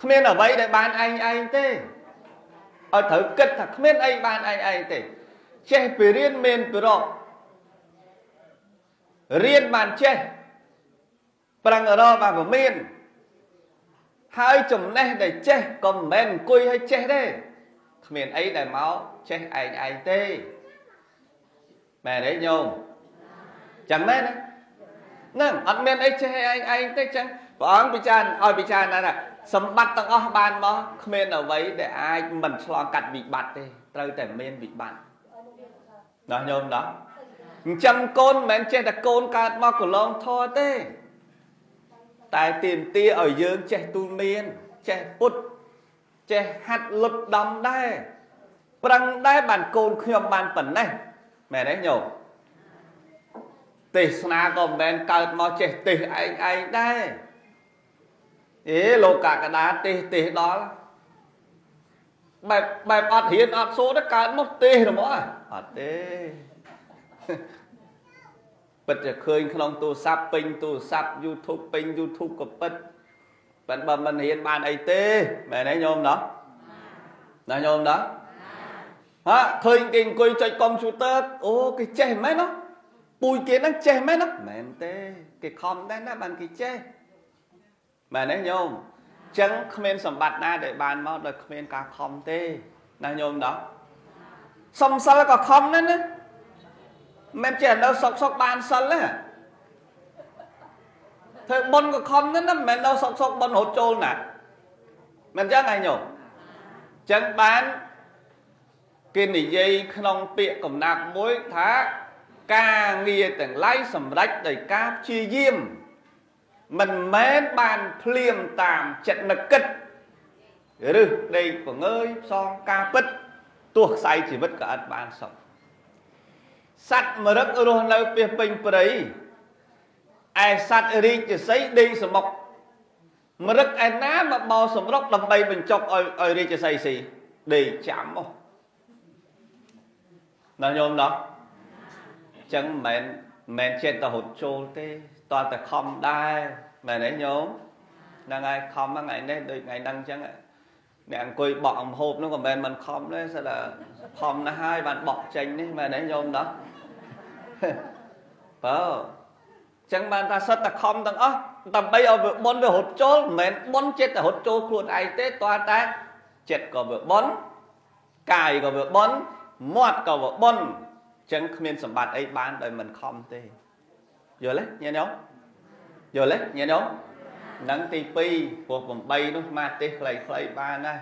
គ្មានអ្វីដែលបានឯងឯងទេឲ្យត្រូវគិតថាគ្មានអីបានឯងឯងទេចេះពីរៀនមានពីរករៀនបានចេះប្រឹងរកបានពមានហើយចំណេះដែលចេះក៏មិនមែនអង្គុយឲ្យចេះទេគ្មានអីដែលមកចេះឯងឯងទេមែនទេញោមចឹងមែនទេហ្នឹងអត់មានអីចេះឯងឯងទេចឹងព្រះអង្គពិចារឲ្យពិចារណាថាសម្បត្តិទាំងអស់បានមកគ្មានអ្វីដែលអាចមិនឆ្លងកាត់វិបត្តិទេត្រូវតែមានវិបត្តិណាញោមណាអញ្ចឹងកូនមិនមែនចេះតែកូនកើតមកកន្លងធរទេតែទាមទារឲ្យយើងចេះទូលមានចេះពុតចេះហាត់លុតដំដែរប្រឹងដែរបានកូនខ្ញុំបានប៉ុណ្ណេះមែនទេញោមទេសនាក៏មិនមែនកើតមកចេះទេសឯងឯងដែរអេលោកកដាទេសដល់បែបអត់រៀនអត់សូត្រកើតមកទេសហ្មងអត់ទេពិតជាឃើញក្នុងទូរស័ព្ទពេញទូរស័ព្ទ YouTube ពេញ YouTube ក៏ពិតប៉ុន្តែបើមិនរៀនបានអីទេមែនទេញោមណោះណាញោមណោះហាឃើញគេអង្គុយចុចកុំព្យូទ័រអូគេចេះមែនណោះពូជគេហ្នឹងចេះមែនណោះមែនទេគេខំដែរណាបានគេចេះមែនទេញោមចឹងគ្មានសម្បត្តិណាដែលបានមកដោយគ្មានការខំទេណាញោមណោះសំសិលក៏ខំដែរណាមិនចេះនៅសុកបានសិលទេធ្វើបុណ្យក៏ខំដែរណាមិនមែននៅសុកបុណ្យរត់ចូលណាមិនចឹងឯងញោមចឹងបានគេនិយាយក្នុងពាក្យកំណាព្យមួយថាការងារទាំងឡាយសម្រេចដោយការព្យាយាមមិនមែនបានភ្លាមតាមចិត្តនឹកគិតឬដេកពងើយផ្សងការពិតទោះខ្សែជីវិតក៏អត់បានសុខសត្វមរឹករស់នៅពាសពេញព្រៃឯសត្វរាជសីដេកសមុកមរឹកឯណាមកបោសម្រុកដើម្បីបញ្ចុកឲ្យរាជសីស៊ីដេកចាំហ៎ណាញោមណោះចឹងមិនមែនចេះតែរត់ចូលទេតើតែខំដែរមែនទេញោមហ្នឹងហើយខំថ្ងៃនេះដូចថ្ងៃហ្នឹងចឹងអ្នកអង្គុយបក់អំហូបនោះក៏មិនមែនមិនខំដែរសិតតែខំណាស់ហើយបានបក់ចេញនេះមែនទេញោមណោះបើចឹងបានថាសិតតែខំទាំងអស់ដើម្បីឲ្យវាបុណ្យវារត់ចូលមិនមែនបុណ្យចិត្តតែរត់ចូលខ្លួនឯងទេតើតែចិត្តក៏វាបុណ្យកាយក៏វាបុណ្យមាត់ក៏វាបុណ្យចឹងគ្មានសម្បត្តិអីបានដោយមិនខំទេយល់ទេញាតិញោមយល់ទេញាតិញោមនឹងទី2ព្រោះ8នោះមកទេសខ្លីៗបានដែរ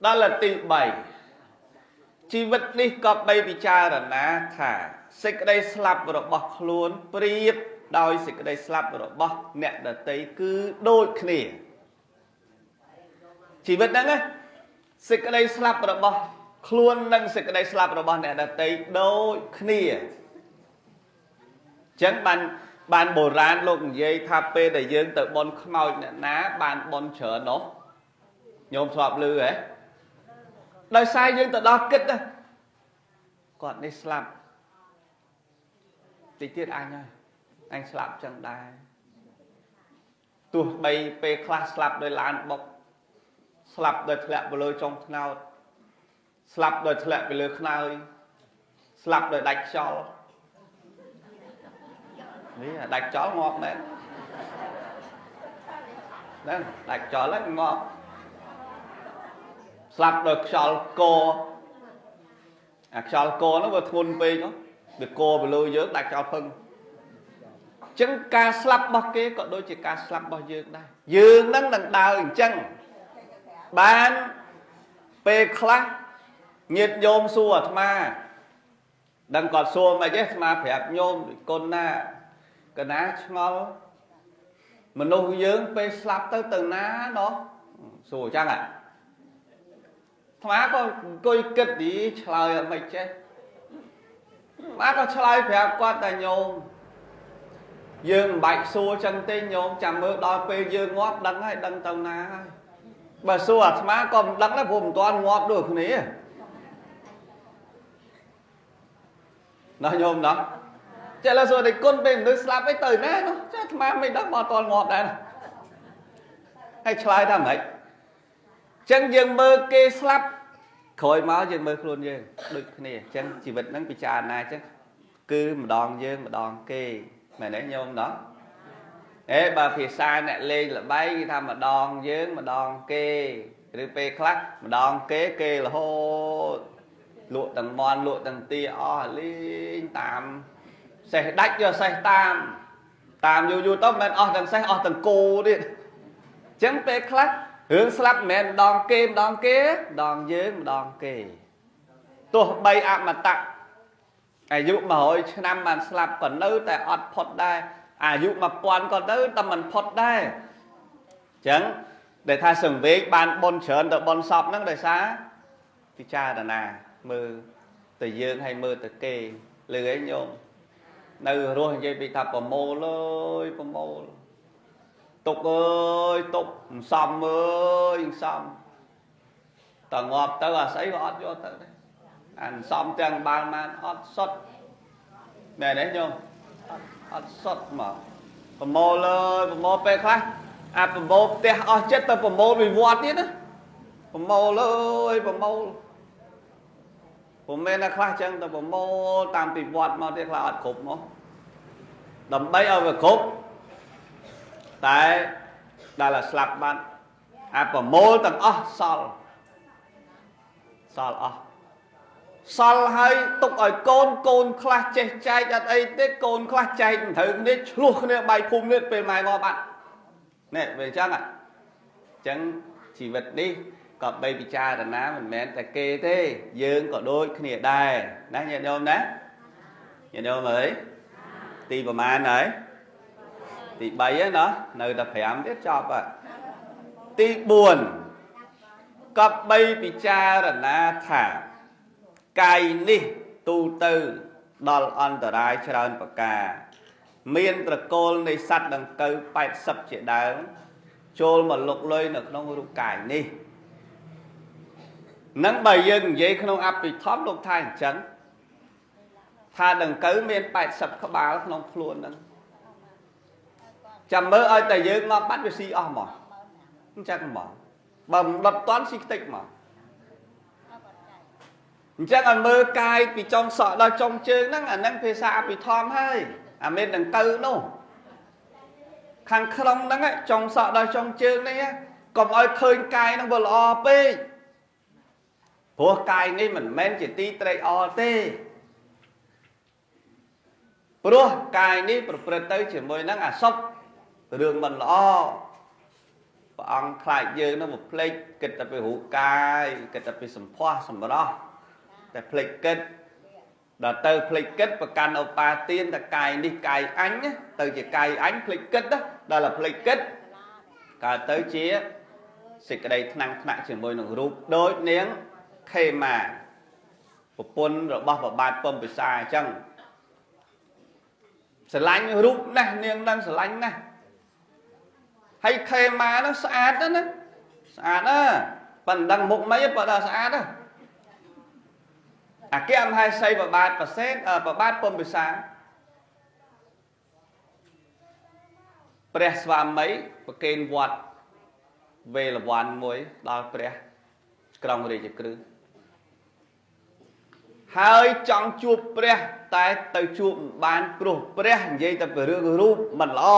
ដល់ទី3ជីវិតនេះក៏បីពិចារណាថាសេចក្តីស្លាប់របស់ខ្លួនប្រៀបដោយសេចក្តីស្លាប់របស់អ្នកដទៃគឺដូចគ្នាជីវិតហ្នឹងណាសេចក្តីស្លាប់របស់ខ្លួននិងសេចក្តីស្លាប់របស់អ្នកដទៃដូចគ្នាចឹងបានបុរាណលោកនិយាយថាពេលដែលយើងទៅបន់ខ្មោចអ្នកណាបានបន់ច្រើននោះញោមធ្លាប់ឮហ៎ដោយសារយើងទៅដល់គិតណាគាត់នេះស្លាប់តិចទៀតអញហើយអញស្លាប់ចឹងដែរទោះបីពេលខ្លះស្លាប់ដោយឡានបុកស្លាប់ដោយធ្លាក់ទៅលើចុងថ្នោតស្លាប់ដោយធ្លាក់ពីលើខ្នើយស្លាប់ដោយដាច់ខ្យល់នេះដាច់ខ្យល់ងាប់មែនហ្នឹងដាច់ខ្យល់ហ្នឹងងាប់ស្លាប់ដោយខ្យល់កអាខ្យល់កហ្នឹងវាធ្ងន់ពេកវាកទៅលើយើងដាច់ខ្យល់ភឹងចឹងការស្លាប់របស់គេក៏ដូចជាការស្លាប់របស់យើងដែរយើងហ្នឹងនឹងដើរអញ្ចឹងបានពេលខ្លះញាតិញោមសួរអាត្មាដឹងគាត់សួរមិនទេអាត្មាប្រាប់ញោមគុណណាកណាឆ្ងល់មនុស្សយើងពេលស្លាប់ទៅណាណោះសួរអញ្ចឹងអាត្មាក៏អង្គុយគិតទីឆ្លើយអត់មិនចេះអាត្មាក៏ឆ្លើយប្រាប់គាត់ថាញោមយើងមិនបាច់សួរចឹងទេញោមចាំមើលដល់ពេលយើងងាប់ដឹងហើយដឹងទៅណាហើយបើសួរអាត្មាក៏មិនដឹងដែរព្រោះមិនទាន់ងាប់ដូចគ្នាណោះញោមណោះចេះឡើយសួរតែគុណពេលមនុស្សស្លាប់អីទៅណានោះចេះអាត្មាមិនដឹងមកអត់ទាន់ងាប់ដែរហើយឆ្លើយថាម៉េច ចឹងយើងមើលគេស្លាប់ក្រោយមកយើងមើលខ្លួនយើងដូចគ្នាចឹងជីវិតហ្នឹងពិចារណាចឹងគឺម្ដងយើងម្ដងគេមែនទេញោមណោះអេបើភាសាអ្នកលេងល្បែងគេថាម្ដងយើងម្ដងគេឬពេលខ្លះម្ដងគេគេរហូតលក់ទាំងមន់លក់ទាំងទាអស់លេងតាមសេះដាច់យកសេះតាមតាមយូរយូរទៅមិនអស់ទាំងសេះអស់ទាំងគោទៀតអញ្ចឹងពេលខ្លះរឿងស្លាប់មិនមែនម្ដងគេម្ដងគេម្ដងយើងម្ដងគេទោះបីអមតៈអាយុ100ឆ្នាំបានស្លាប់ក៏នៅតែអត់ផុតដែរអាយុ1000ក៏នៅតែមិនផុតដែរអញ្ចឹងដែលថាសង្វេគបានបុណ្យច្រើនទៅបុណ្យសពហ្នឹងដោយសារពិចារណាមើលទៅយើងហើយមើលទៅគេលឺអីញោមនៅរស់និយាយពីថាប្រមូលអើយប្រមូលទុកអើយទុកមិនសមអើយមិនសមតងាប់ទៅអាស្អីក៏អត់យកទៅដែរអានសមទាំងបាល់បានអត់សុតមែនទេញោមអត់សុតមកប្រមូលអើយប្រមូលពេលខ្លះអាប្រមូលផ្ទះអស់ចិត្តទៅប្រមូលវិវត្តទៀតណាប្រមូលអើយប្រមូលពុំមែនតែខ្លះចឹងទៅប្រមូលតាមពីវត្តមកទៀតខ្លះអត់គ្រប់មកដើម្បីឲ្យវាគ្រប់តែដល់ស្លាប់បាត់អាប្រមូលទាំងអស់សល់សល់អស់សល់ហើយទុកឲ្យកូនកូនខ្លះចេះចែកអត់អីទេកូនខ្លះចែកមិនត្រូវគ្នាឆ្លោះគ្នាបាយភូមិនេះពេលម៉ែងាប់បាត់នេះវាអញ្ចឹងអញ្ចឹងជីវិតនេះក៏បីពិចារណាមិនមែនតែគេទេយើងក៏ដូចគ្នាដែរណាញាតិញោមណាញាតិញោមអើយទីប្រមាណហើយទី3ហ្នឹងណោះនៅតែ5ទៀតចប់ហើយទី4ក៏បីពិចារណាថាកាយនេះទូទៅដល់អន្តរាយច្រើនប្រការមានត្រកូលនៃសត្វដង្កូវ80ជាដើមចូលមកលុកលុយនៅក្នុងរូបកាយនេះនឹងបើយើងនិយាយក្នុងអភិធម្មលោកថាអញ្ចឹងថាដង្កូវមាន80ក្បាលក្នុងខ្លួនហ្នឹងចាំមើលឲ្យតែយើងមកបាត់វាស៊ីអស់មកអញ្ចឹងមកបើមិនដុតតាន់ស៊ីខ្ទេចមកអញ្ចឹងឲ្យមើលកាយពីចុងសក់ដល់ចុងជើងហ្នឹងអាហ្នឹងភាសាអភិធម្មហើយអាមានដង្កូវនោះខាងក្នុងហ្នឹងចុងសក់ដល់ចុងជើងនេះកុំឲ្យឃើញកាយហ្នឹងវាល្អពេកព្រោះកាយនេះមិនមែនជាទីត្រេកអរទេព្រោះកាយនេះប្រព្រឹត្តទៅជាមួយនឹងអសុបរឿងមិនល្អព្រះអង្គខ្លាចយើងនឹងមកភ្លេចគិតតែពីរូបកាយគិតតែពីសម្ផស្សសម្រស់តែភ្លេចគិតដល់ទៅភ្លេចគិតប្រកាន់ឧបាទានតែកាយនេះកាយអញទៅជាកាយអញភ្លេចគិតដល់តែភ្លេចគិតកើតទៅជាសេចក្តីថ្នាំងថ្នាក់ជាមួយនឹងរូបដូចនាងខេមាប្រពន្ធរបស់ព្រះបាទពំពិសាអញ្ចឹងស្រឡាញ់រូបណាស់នាងនឹងស្រឡាញ់ណាស់ហើយខេមានោះស្អាតណាស់ណាស្អាតណាប៉ុន្តែដឹងមុខមិនប៉ុន្តែស្អាតណាអគ្គមហេសីព្រះបាទប្រសេតព្រះបាទពំពិសាព្រះស្វាមីប្រគេនវត្តវេលវ័នមួយដល់ព្រះក្រុងរាជក្រឹសហើយចង់ជួបព្រះតែទៅជួបមិនបានព្រោះព្រះនិយាយតែពីរឿងរូបមិនល្អ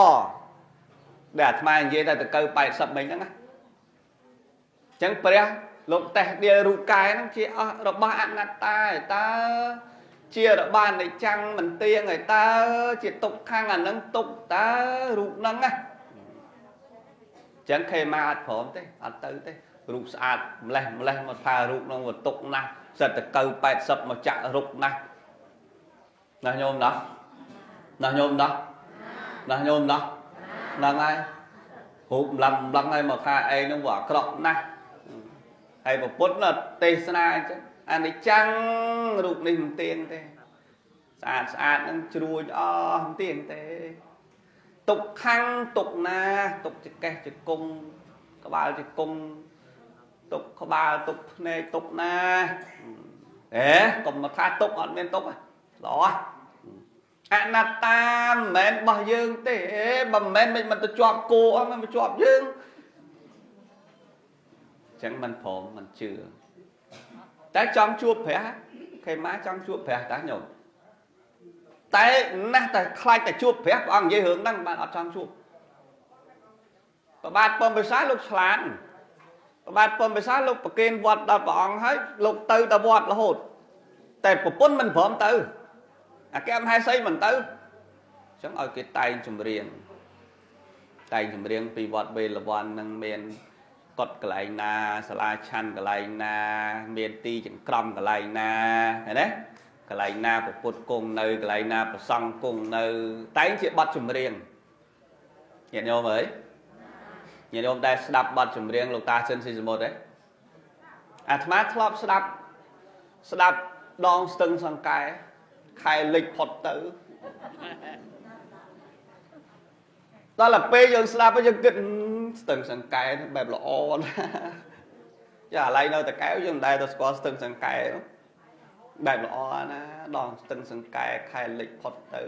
ដែលអាត្មានិយាយតែតកៅ80មិញហ្នឹងណាអញ្ចឹងព្រះលោកតេះដៀលរូបកាយហ្នឹងជាអស់របស់អនត្តាឯតើជារបស់អនិច្ចំមិនទៀងឯតើជាទុក្ខខាងអាហ្នឹងទុក្ខតើរូបហ្នឹងណាអញ្ចឹងខេមាអត់ព្រមទេអត់ទៅទេរូបស្អាតម្លេះម្លេះមកថារូបហ្នឹងវាទុក្ខណាស់សិតតកៅ80មកចាក់រុកណាស់ណាញោមណាណាញោមណាណាញោមណាហ្នឹងហើយរូបម្លឹងម្លឹងហើយមកថាឯងហ្នឹងវាអាក្រក់ណាស់ហើយពុទ្ធនៅទេសនាអញ្ចឹងអនិច្ចំរូបនេះមិនទៀងទេស្អាតស្អាតហ្នឹងជ្រួញអស់មិនទៀងទេទុក្ខំទុក្ខណាទុក្ខចកេះចកុងក្បាលចកុងទុកក្បាលទុកភ្នែកទុកណាអេកុំមកថាទុកអត់មានទុកល្អអនត្តាមិនមែនរបស់យើងទេបើមិនមែនមិនទៅជាប់គោអត់មិនជាប់យើង ចឹងមិនព្រមមិនជឿតែចង់ជួបព្រះខេមាចង់ជួបព្រះតាញោមតែណាស់តែខ្លាចតែជួបព្រះព្រះអង្គនិយាយរឿងហ្នឹងបានអត់ចង់ជួបប្របាទពំពិសាលោកឆ្លាតប្របាទពំពិសាលោកប្រគេនវត្តដល់ព្រះអង្គហើយលោកទៅតែវត្តរហូតតែប្រពន្ធមិនព្រមទៅអាកែមហេសីមិនទៅអញ្ចឹងឲ្យគេតែងចម្រៀងពីវត្តវេលវ័ននឹងមានកត់កន្លែងណាសាលាឆាន់កន្លែងណាមានទីចង្ក្រមកន្លែងណាឃើញទេកន្លែងណាពពុទ្ធគង់នៅកន្លែងណាប្រសង់គង់នៅតែងជាបទចម្រៀងញាតិញោមអើយញាតិញោមដែលស្ដាប់បទចម្រៀងលោកតាសិនស៊ីសមុទ្រទេអាត្មាធ្លាប់ស្ដាប់ដងស្ទឹងសង្កែខែលិចផុតទៅដល់តែពេលយើងស្ដាប់យើងគិតស្ទឹងសង្កែបែបល្អណាចាឥឡូវនៅតកែវយើងមិនដែលទៅស្គាល់ស្ទឹងសង្កែនោះបែបល្អណាដងស្ទឹងសង្កែខែលិចផុតទៅ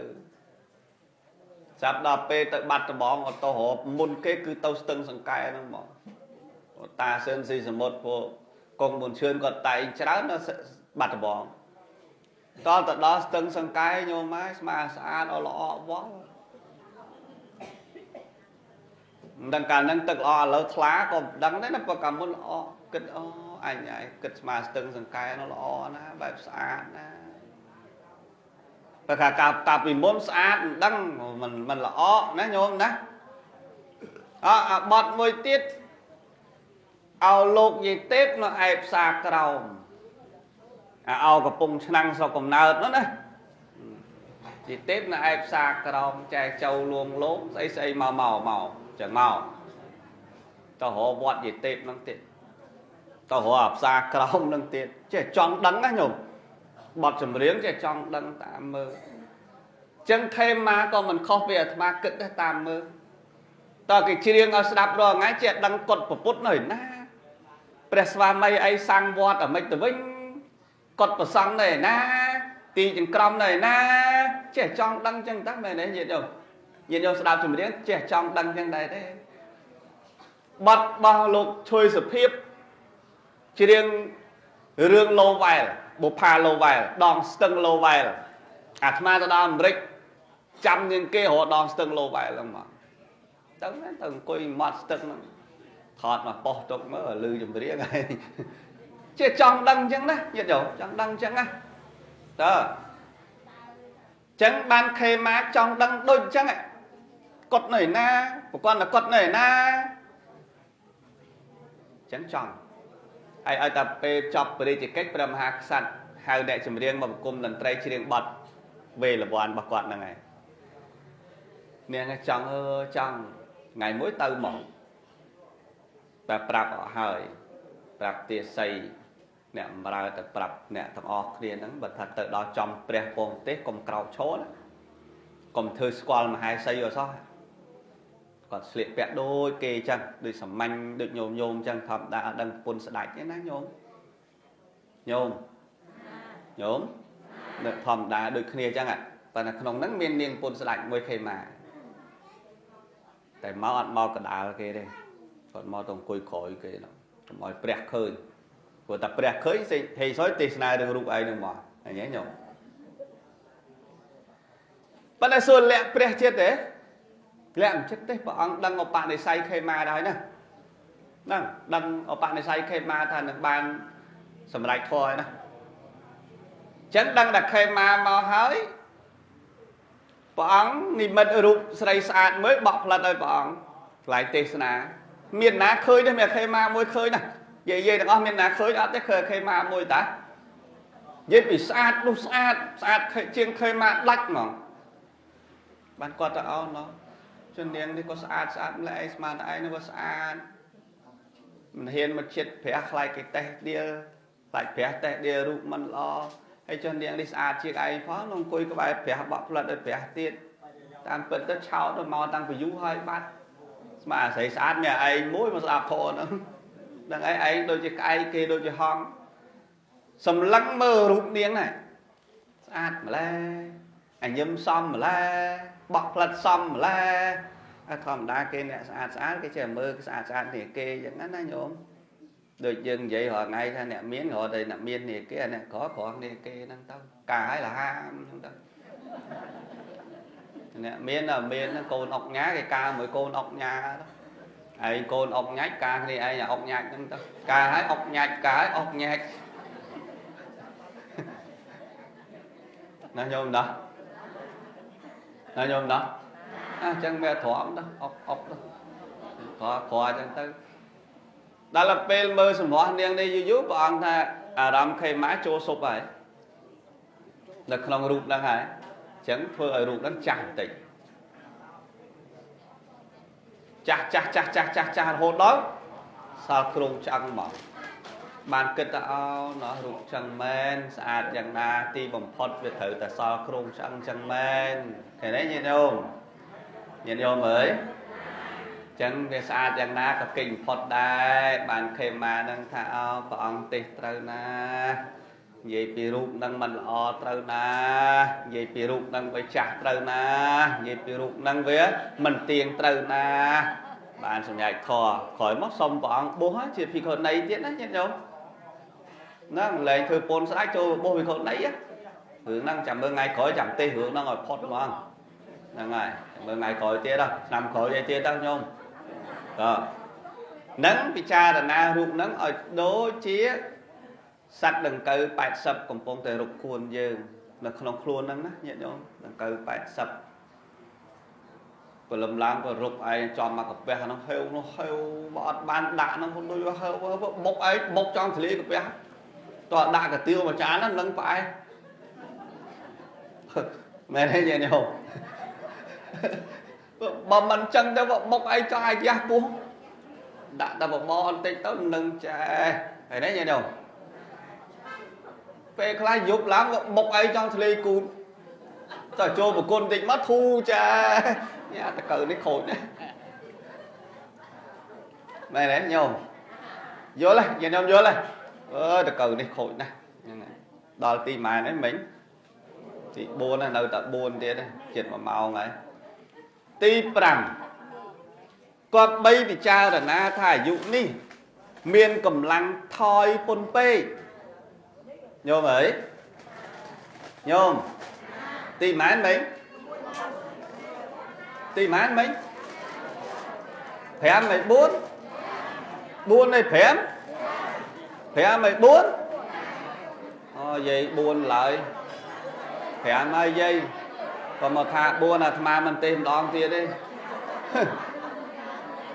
ស្រាប់ដល់ពេលទៅបាត់ដំបងអត់ទៅរកមុនគេគឺទៅស្ទឹងសង្កែហ្នឹងហ្មងតាសឿនស៊ីសមុទ្រពួកកងប៊ុនឈឿនគាត់តែងច្រើននៅបាត់ដំបងតទៅដល់ស្ទឹងសង្កែញោមហើយស្មាស្អាតអល្អវល់មិនដឹងកាលហ្នឹងទឹកល្អឥឡូវថ្លាក៏មិនដឹងដែរណាព្រោះកាលមុនល្អគិតអូអញឯងគិតស្មាស្ទឹងសង្កែនោះល្អណាបែបស្អាតណាបើថាកាលពីមុនស្អាតមិនដឹងមិនល្អណាញោមណាអាបត់មួយទៀតឲ្យលោកយាយទេពនៅឯផ្សារក្រោមអាអោកំពង់ឆ្នាំងស្រុកកំណើតនោះណាយាយទេពនៅឯផ្សារក្រោមចែកចូលលួងលោមស្អីស្អីមកមកចឹងមកទៅរកវត្តយាយទេពហ្នឹងទៀតទៅរកអាផ្សារក្រោមហ្នឹងទៀតចេះចង់ដឹងណាញោមបទចម្រៀងចេះចង់ដឹងតាមមើលចឹងខេមាក៏មិនខុសពីអាត្មាគិតដែរតាមមើលតើគេច្រៀងឲ្យស្ដាប់រាល់ថ្ងៃចេះដឹងកត់ពពុទ្ធនៅណាព្រះស្វាមីអីសាំងវត្តអាម៉េចទៅវិញកត់ប្រសង់នៅឯណាទីចង្ក្រមនៅឯណាចេះចង់ដឹងចឹងតើមែនទេញាតិញោមញាតិញោមស្ដាប់ចម្រៀងចេះចង់ដឹងចឹងដែរទេបទរបស់លោកឈុយសុភាពច្រៀងរឿងឡូវែលបុផាឡូវែលដងស្ទឹងឡូវែលអាត្មាទៅដល់អាមេរិកចាំនាងគេរកដងស្ទឹងឡូវែលហ្នឹងមកទៅមែនទៅអង្គុយមាត់ស្ទឹងហ្នឹងថតមកប៉ុស្ទុកមើលឮចម្រៀងហើយចេះចង់ដឹងចឹងណាញាតិញោមចង់ដឹងចឹងណាតើចឹងបានខេមាចង់ដឹងដូចចឹងកត់នៅណាប្រកបតែកត់នៅណាចឹងចង់ហើយឲ្យតែពេលចប់ព្រះរាជកិច្ចព្រះមហាក្សត្រហៅអ្នកចម្រៀងមកប្រគំតន្ត្រីច្រៀងបទវេលវ័នរបស់គាត់ហ្នឹងឯងនាងចង់អើចង់ថ្ងៃមួយទៅមកតែប្រាប់អស់ហើយប្រាប់ទាស័យអ្នកបម្រើទៅប្រាប់អ្នកទាំងអស់គ្នាហ្នឹងបើថាទៅដល់ចំព្រះពងទេសកុំក្រោកឈរណាកុំធ្វើស្គាល់មហេសីអសោះគាត់ស្លៀកពាក់ដូចគេចឹងដូចសាមញ្ញដូចញោមញោមចឹងធម្មតាអត់ដឹងប្រពន្ធស្ដេចទេណាញោមញោមញោមនៅធម្មតាដូចគ្នាចឹងប៉ុន្តែក្នុងហ្នឹងមាននាងប្រពន្ធស្ដេចមួយខេមាតែមកអត់មកកដាលគេទេគាត់មកទៅអង្គុយក្រោយគេហ្នឹងកុំឲ្យព្រះឃើញព្រោះតែព្រះឃើញហេសុយទេសនារឿងរូបឯងហ្នឹងមកឃើញទេញោមប៉ុន្តែសួរលាក់ព្រះចិត្តទេលាក់មិនចិត្តទេព្រះអង្គដឹងឧបនិស្ស័យខេមាដែរណាហ្នឹងដឹងឧបនិស្ស័យខេមាថានឹងបានសម្រេចធម៌ហើយណាចឹងដឹងតែខេមាមកហើយព្រះអង្គនិមិត្តរូបស្រីស្អាតមួយបក់ផ្លិតឲ្យព្រះអង្គកន្លែងទេសនាមានណាឃើញទេមានខេមាមួយឃើញណាយាយទាំងអស់មានណាឃើញអត់ទេឃើញខេមាមួយតានិយាយពីស្អាតនោះស្អាតស្អាតជាងខេមាដាច់ហ្មងបានគាត់ទៅអោណោះជននាងនេះក៏ស្អាតស្អាតម្ល៉េះឯងស្មានតែឯងនោះក៏ស្អាតមិនហ៊ានមកចិត្តព្រះខ្លាចគេតេះដៀលខ្លាចព្រះតេះដៀលរូបមិនល្អហើយជននាងនេះស្អាតជាងឯងផងនឹងអង្គុយក្បែរព្រះបក់ផ្លិតឲ្យព្រះទៀតតាមពិតទៅឆោតទៅមកតាំងពីយូរហើយបាត់ស្មានអាស្រីស្អាតមានឯងមួយមកស្ដាប់ធម៌ហ្នឹងដឹងឯងដូចជាក្អែកគេដូចជាហង្សសម្លឹងមើលរូបនាងណាស្អាតម្ល៉េះអញញឹមសមម្ល៉េះបក់ផ្លិតសមម្ល៉េះធម្មតាគេអ្នកស្អាតស្អាតគេចេះមើលស្អាតស្អាតនេះគេយ៉ាងហ្នឹងណាញោម ដូចយើងនិយាយរាល់ថ្ងៃថាអ្នកមានរត់តែអ្នកមាននេះគេអ្នកក្រក្រនេះគេហ្នឹងទៅកាហើយលហាមហ្នឹងទៅអ្នកមានដល់មានហ្នឹងកូនអុកញ៉ាគេការមួយកូនអុកញ៉ាទៅឯងកូនអុកញ៉ាច់ការគ្នាឯងអុកញ៉ាច់ហ្នឹងទៅការហើយអុកញ៉ាច់ការហើយអុកញ៉ាច់ណាញោមណាណាញោមណាអញ្ចឹងវាទ្រាំទៅអុកអុកទៅក្រក្រអញ្ចឹងទៅដល់ពេលមើលសម្រស់នាងនេះយូរយូរព្រះអង្គថាអារម្មណ៍ខេមាចូលសុបហើយនៅក្នុងរូបហ្នឹងហើយអញ្ចឹងធ្វើឲ្យរូបហ្នឹងចាស់បន្តិចចាស់ចាស់ចាស់ចាស់ចាស់ចាស់រហូតដល់សល់គ្រងឆ្អឹងមកបានគិតថាអូណោះរូបចឹងមែនស្អាតយ៉ាងណាទីបំផុតវាត្រូវតែសល់គ្រងឆ្អឹងចឹងមែនឃើញទេញាតិញោមញាតិញោមអើយចឹងវាស្អាតយ៉ាងណាក៏គេចបំផុតដែរបានខេមានឹងថាអូព្រះអង្គទេសត្រូវណានិយាយពីរូបនឹងមិនល្អត្រូវណានិយាយពីរូបនឹងវាចាស់ត្រូវណានិយាយពីរូបនឹងវាមិនទៀងត្រូវណាបានសម្ញែកធម៌ក្រោយមកសុំព្រះអង្គបួសជាភិក្ខុនីទៀតណាញាតិញោមហ្នឹងលែងធ្វើពន្ធស្ដេចចូលបួសភិក្ខុនីរឿងហ្នឹងចាំមើលថ្ងៃក្រោយចាំទេសរឿងហ្នឹងឲ្យផុតហ្មងហ្នឹងហើយចាំមើលថ្ងៃក្រោយទៀតឆ្នាំក្រោយទៀតទៅញោមបាទនឹងពិចារណារូបហ្នឹងឲ្យដូចជាសត្វដង្កូវ80កំពុងតែរុកគួនយើងនៅក្នុងខ្លួនហ្នឹងណាញាតិញោមដង្កូវ80ព្រលឹមឡើងក៏រុកឯងចំមកកាពះហ្នឹងហេវនោះហេវបើអត់បានដាក់ហ្នឹងដូចហេវបុកឯងបុកចង់ធ្លាយកាពះតោះដាក់កាទៀវមួយចានហ្នឹងនឹងផ្អែកមែនទេញាតិញោមបើមិនចឹងទៅបុកឯងចង់ឲ្យយ៉ាស់ពោះដាក់តែបបរបន្តិចទៅនឹងចែហើយនេះញាតិញោមពេលខ្លះយប់ឡើងបុកឯងចង់ធ្លាយគូតតើចូលប្រគុណបន្តិចមកធូរចាញ៉ាតកៅនេះខូចណាមែនទេញោមយល់ទេញាតិញោមយល់ទេអើតកៅនេះខូចណាស់ហ្នឹងហើយដល់ទីម៉ែនហ្នឹងមិញទី4នៅតែ4ទៀតជិត1ម៉ោងហើយទី5គាត់បីពិចារណាថាអាយុនេះមានកម្លាំងថយពុនពេកញោមអើយញោមទីម៉ែនមិញទីម៉ែនមិញ5ហើយ4 4ហើយ5 5ហើយ4អូយាយ4ឡើយ5ហើយយាយក៏មកថា4អាត្មាមិនទេម្ដងទៀតទេ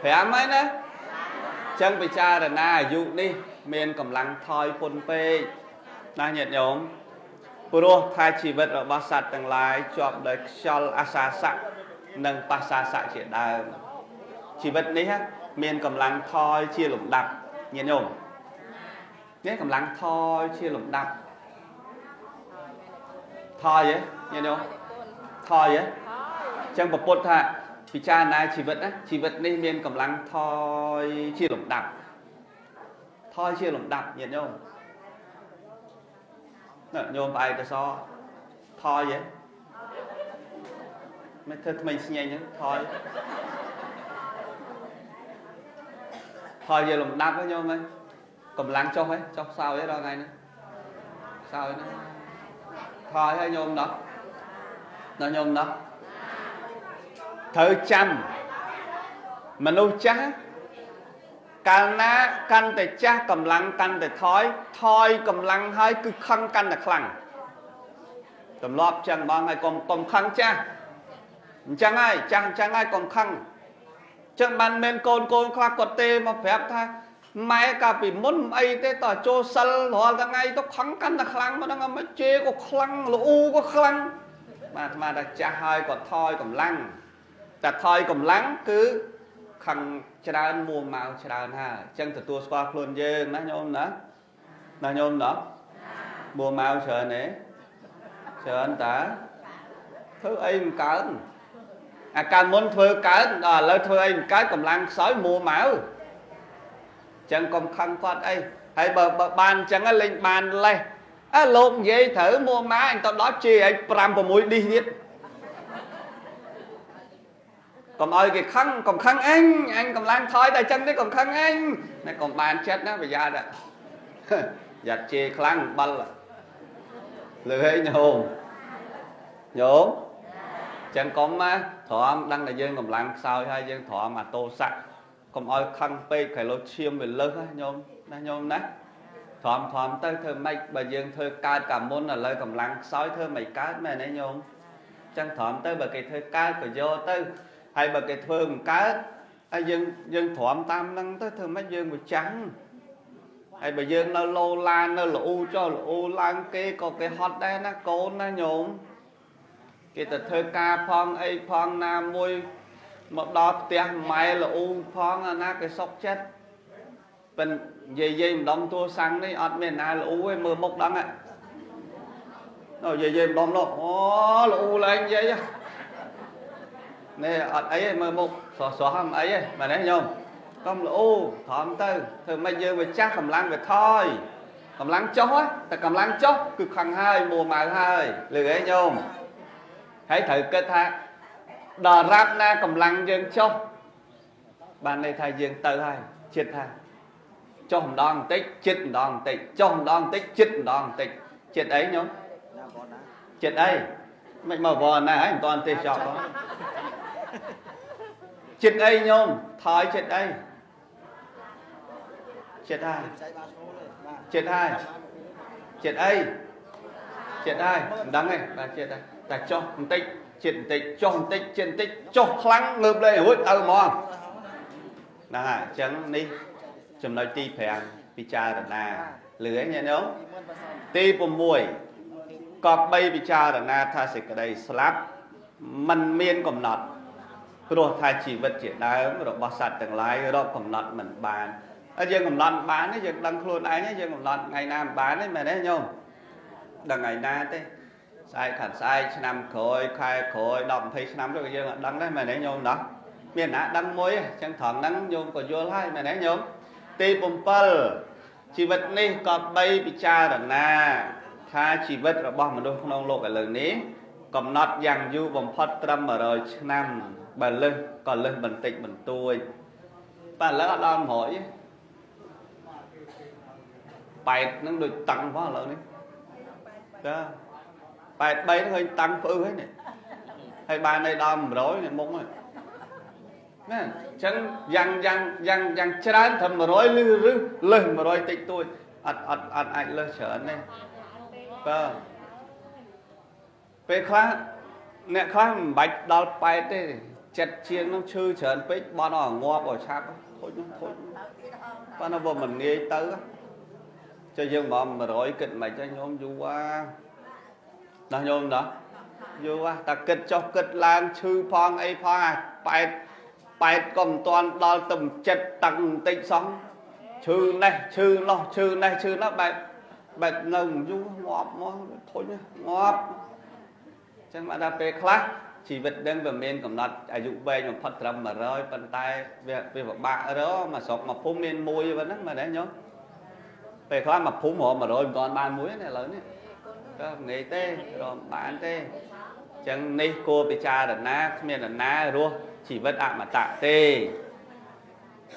5ហើយណាចឹងពិចារណាអាយុនេះមានកម្លាំងថយពុនពេកណាញាតិញោមព្រោះថាជីវិតរបស់សត្វទាំងឡាយជាប់ដោយខ្យល់អាសាសៈនិងបាសាសៈជាដើមជីវិតនេះមានកម្លាំងថយជាលំដាប់ញាតិញោមនេះកម្លាំងថយជាលំដាប់ថយហ៎ញាតិញោមថយហ៎ចឹងពពុទ្ធថាពិចារណាជីវិតណាជីវិតនេះមានកម្លាំងថយជាលំដាប់ថយជាលំដាប់ញាតិញោមញោមផ្អែកទៅសថយហ៎មិនធ្វើថ្មីស្ញែងហ្នឹងថយថយជាលំដាប់ហ៎ញោមហ៎កម្លាំងចុះហ៎ចុះខ្សោយហ៎ដល់ថ្ងៃហ្នឹងខ្សោយហ្នឹងថយហ៎ញោមណោះណោះញោមណោះត្រូវចាំមនុស្សចាស់កាលណាកាន់តែចាស់កម្លាំងកាន់តែថយថយកម្លាំងហើយគឺខឹងកាន់តែខ្លាំងទម្លាប់ចឹងបងហើយកុំខឹងចាស់អញ្ចឹងហើយចាស់អញ្ចឹងហើយកុំខឹងចឹងបានមានកូនកូនខ្លះគាត់ទេមកប្រាប់ថាម៉ែកាលពីមុនអីទេតោះចូលសិលរាល់ថ្ងៃទៅខឹងកាន់តែខ្លាំងមកហ្នឹងមិនជេរក៏ខ្លាំងលូក៏ខ្លាំងបាទអាត្មាថាចាស់ហើយក៏ថយកម្លាំងតែថយកម្លាំងគឺខឹងច្រើនមួម៉ៅច្រើនហើយអញ្ចឹងទទួលស្គាល់ខ្លួនយើងណាញោមណាណាញោមណាមួម៉ៅច្រើនទេច្រើនតាធ្វើអីមិនកើតអាកាលមុនធ្វើកើតដល់ឥឡូវធ្វើអីមិនកើតកម្លាំងខ្សោយមួម៉ៅអញ្ចឹងកុំខឹងគាត់អីហើយបើបានអញ្ចឹងលេងបានលេះអើលោកនិយាយត្រូវមួម៉ៅអញទៅដល់ជេរឯង5 6ឌីសទៀត កុំឲ្យគេខឹងកុំខឹងអញអញកម្លាំងថយតែចឹងទេកុំខឹងអញតែកុំបានចិត្តណាប្រយ័ត្នយ៉ាត់ជេរខ្លាំងបិលលឺហីញោមញោមចឹងកុំណាទ្រាំដឹងតែយើងកម្លាំងខ្សោយហើយយើងទ្រាំអាទោសៈកុំឲ្យខឹងពេកក្រែលោឈាមវាលើសណាញោមណាញោមណាទ្រាំទ្រាំទៅធ្វើម៉េចបើយើងធ្វើកើតកាមុនឥឡូវកម្លាំងខ្សោយធ្វើមិនកើតមែនទេញោមចឹងទ្រាំទៅបើគេធ្វើកើតក៏យកទៅហើយបើគេធ្វើមិនកើតហើយយើងទ្រាំតាមនឹងទៅធ្វើម៉េចយើងវាចាំងហើយបើយើងនៅលោឡាននៅលូចុះលូឡើងគេក៏គេហត់ដែរណាកូនណាញោមគេទៅធ្វើការផងអីផងណាមួយមកដល់ផ្ទះម៉ែលូផងអាណាគេសុកចិត្តប៉ិនយាយម្ដងតួសាំងនេះអត់មានណាលូទេមើលមុខដឹងហ៎យាយម្ដងនោះអូលូឡើងយាយនេះអត់អីទេមើលមុខស្រស់ស្រស់មិនអីទេបាទនេះញោមកុំលូត្រមទៅធ្វើម៉េចយើងវាចាស់កម្លាំងវាថយកម្លាំងចុះតែកម្លាំងចុះគឺខឹងហើយមួម៉ៅហើយលឺហីញោមហើយត្រូវគិតថាដល់រាប់ណាកម្លាំងយើងចុះបានន័យថាយើងទៅហើយចិត្តថាចុះម្ដងបន្តិចចិត្តម្ដងបន្តិចចុះម្ដងបន្តិចចិត្តម្ដងបន្តិចចិត្តអីញោមចិត្តអីមិនមកវល់ណាហើយមិនតាន់ទេចប់ហ៎ចិត្តអីញោមថយចិត្តអីចិត្តហើយចិត្តហើយចិត្តអីចិត្តហើយមិនដឹងទេបាទចិត្តហើយតែចុះបន្តិចចិត្តបន្តិចចុះបន្តិចចិត្តបន្តិចចុះខ្លាំងងើបលេងរួចទៅហ្មងហ្នឹងហើយអញ្ចឹងនេះចំណុចទី5ពិចារណាលឺហ៎ញាតិញោមទី6ក៏បីពិចារណាថាសេចក្តីស្លាប់មិនមានកំណត់ព្រោះថាជីវិតជាដើមរបស់សត្វទាំងឡាយរកកំណត់មិនបានហើយយើងកំណត់បានទេយើងដឹងខ្លួនឯងយើងកំណត់ថ្ងៃណាមិនបានទេមែនទេញោមដឹងថ្ងៃណាទេស្អែកខាត់ស្អែកឆ្នាំក្រោយខែក្រោយ10 20ឆ្នាំទៅក៏យើងអត់ដឹងដែរមែនទេញោមណោះមានណាដឹងមួយអញ្ចឹងត្រង់ហ្នឹងញោមក៏យល់ហើយមែនទេញោមទី7ជីវិតនេះក៏បីពិចារណាថាជីវិតរបស់មនុស្សក្នុងលោកឥឡូវនេះកំណត់យ៉ាងយូរបំផុតត្រឹម100ឆ្នាំបើលើសក៏លើសបន្តិចបន្តួចបាទឥឡូវអត់ដល់100ទេប៉ែតហ្នឹងដូចតឹងផងឥឡូវនេះចា83ហ្នឹងឃើញតឹងផ្អឹសហើយនេះហើយបាននៅដល់100នេះមុខហ្នឹងណាអញ្ចឹងយ៉ាងយ៉ាងយ៉ាងយ៉ាងច្រើនត្រឹម100ឬលើស100តិចតួចអត់អត់អត់អាចលើសច្រើនទេបាទពេលខ្លះអ្នកខ្លះមិនបាច់ដល់8ទេចិត្តជាងនឹងឈឺច្រើនពេកបត់អស់ងាប់អស់ឆាប់ខូចនោះខូចប៉ុន្តែបើមិនងាយទៅចុះយើងមក100គិតមិនចឹងញោមយូរវ៉ាណាញោមណាយូរវ៉ាតែគិតចុះគិតឡើងឈឺផងអីផងអាប៉ែតក៏មិនទាន់ដល់ទៅចិត្តតឹងបន្តិចសោះឈឺនេះឈឺនោះឈឺនេះឈឺនោះបែបបែបនៅយូរងាប់មកធុញងាប់ចឹងបានថាពេលខ្លះជីវិតដឹងវាមានកំណត់អាយុវែងបំផុតត្រឹម100ប៉ុន្តែវាពិបាករកមកស្រុកមកភូមិមានមួយប៉ុណ្ណឹងមែនទេញោមពេលខ្លះមកភូមិរក100មិនទាន់បានមួយទេឥឡូវនេះក៏ងាយទេរកបានទេចឹងនេះគួរពិចារណាគ្មាននរណារស់ជីវិតអមតៈទេ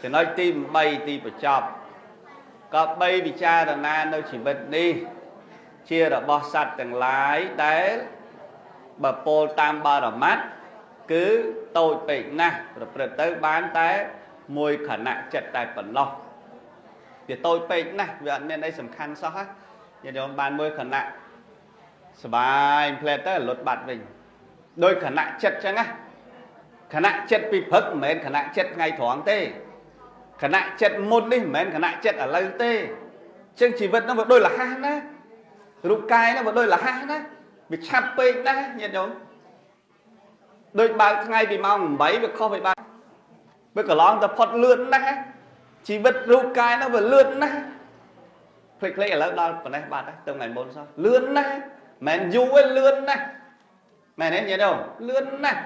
ចំណុចទី8ទីបញ្ចប់ក៏បីពិចារណានៅជីវិតនេះជារបស់សត្វទាំងឡាយដែលបើពោលតាមបរមត្តគឺតូចពេកណាស់ប្រព្រឹត្តទៅបានតែមួយខណៈចិត្តតែប៉ុណ្ណោះវាតូចពេកណាស់វាអត់មានអីសំខាន់សោះណាញាតិញោមបានមួយខណៈសបាយផ្លែទៅលុតបាត់វិញដោយខណៈចិត្តចឹងណាខណៈចិត្តពីព្រឹកមិនមែនខណៈចិត្តថ្ងៃត្រង់ទេខណៈចិត្តមុននេះមិនមែនខណៈចិត្តឥឡូវទេចឹងជីវិតហ្នឹងវាដូចលះណារូបកាយហ្នឹងវាដូចលះណាវាឆាប់ពេកណាស់ញាតិញោមដូចបើកថ្ងៃពីម៉ោង8វាខុសពីបើកវាកន្លងទៅផុតលឿនណាស់ជីវិតរូបកាយហ្នឹងវាលឿនណាស់ភ្លេចៗឥឡូវដល់ប៉ុណ្ណេះបាត់ហើយទៅថ្ងៃមុនសោះលឿនណាស់មិនយូរទេលឿនណាស់មែនទេញាតិញោមលឿនណាស់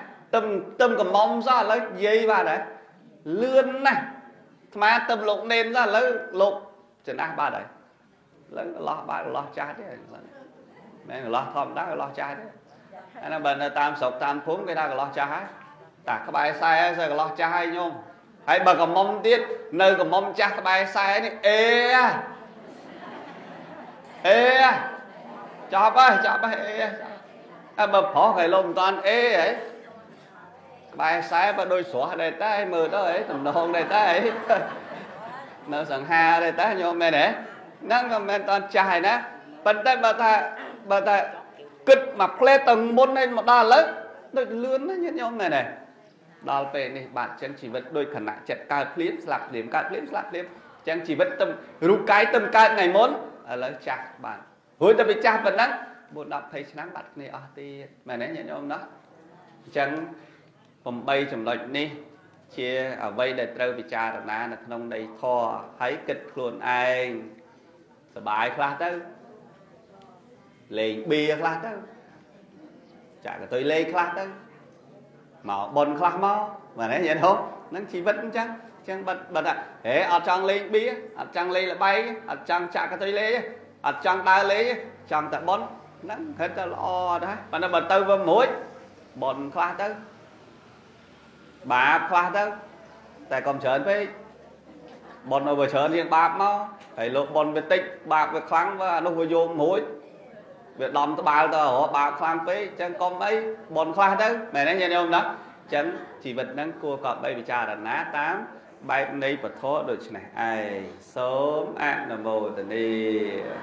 ទឹមកំមុំសោះឥឡូវនិយាយបាត់ហើយលឿនណាស់អាត្មាទឹមលោកនេនសោះឥឡូវលោកចំណាស់បាត់ហើយឥឡូវកន្លោះបាត់កន្លោះចាស់ទេមែនកន្លោះធម្មតាកន្លោះចាស់ទេអាហ្នឹងបើនៅតាមស្រុកតាមភូមិគេថាកន្លោះចាស់ហើយ តាក្បែរខ្សែសើកន្លោះចាស់ហើយញោមហើយបើកំមុំទៀតនៅកំមុំចាស់ក្បែរខ្សែនេះអេអេចប់ហើយចប់ហើយអេអើបើប្រុសគេលោកមិនតាន់អេហីក្បែរខ្សែបើដូចស្រស់ដែរតែមើលទៅហីតំណងដែរតែហីនៅសង្ហាដែរតែញោមមែនទេហ្នឹងក៏មិនតាន់ចាស់ហើយណាប៉ុន្តែបើថាគិតមួយផ្លេទៅមុនឯងមកដល់ឥឡូវដូចលឿនណាញាតិញោមមែនទេដល់ពេលនេះបាទចឹងជីវិតដូចខណៈចិត្តកើតភ្លាមស្លាប់ភ្លាមកើតភ្លាមស្លាប់ភ្លាមចឹងជីវិតទៅរូបកាយទៅកើតថ្ងៃមុនឥឡូវចាស់បាទរួចទៅពីចាស់ប៉ុណ្ណឹង4 10 20ឆ្នាំបាត់គ្នាអស់ទៀតមែនទេញាតិញោមណាអញ្ចឹង8ចំណុចនេះជាអ្វីដែលត្រូវពិចារណានៅក្នុងន័យធម៌ហើយគិតខ្លួនឯងសบายខ្លះទៅលេងបៀខ្លះទៅចាក់កតុយលេងខ្លះទៅមកប៉ុនខ្លះមកមែនទេញាតិញោមហ្នឹងជីវិតអញ្ចឹងអញ្ចឹងបាត់ហេអត់ចង់លេងបៀអត់ចង់លេងល្បែងអត់ចង់ចាក់កតុយលេងអត់ចង់ដើរលេងចង់តែប៉ុនហ្នឹងគិតតែល្អដែរប៉ុន្តែបើទៅវាមួយប៉ុនខ្លះទៅបាបខ្លះទៅតែកុំច្រើនពេកប៉ុនឲ្យវាច្រើនជាងបាបមកហើយលោកប៉ុនវាតិចបាបវាខ្លាំងវាអានោះវាយកមួយវាដំត្បាល់ទៅរកបាបខ្លាំងពេកអញ្ចឹងកុំអីប៉ុនខ្លះទៅមែនទេញាតិញោមណាអញ្ចឹងជីវិតហ្នឹងគួរក៏បីពិចារណាតាមបែបនៃពធដូច្នេះឯងសូមអនុមោទនា។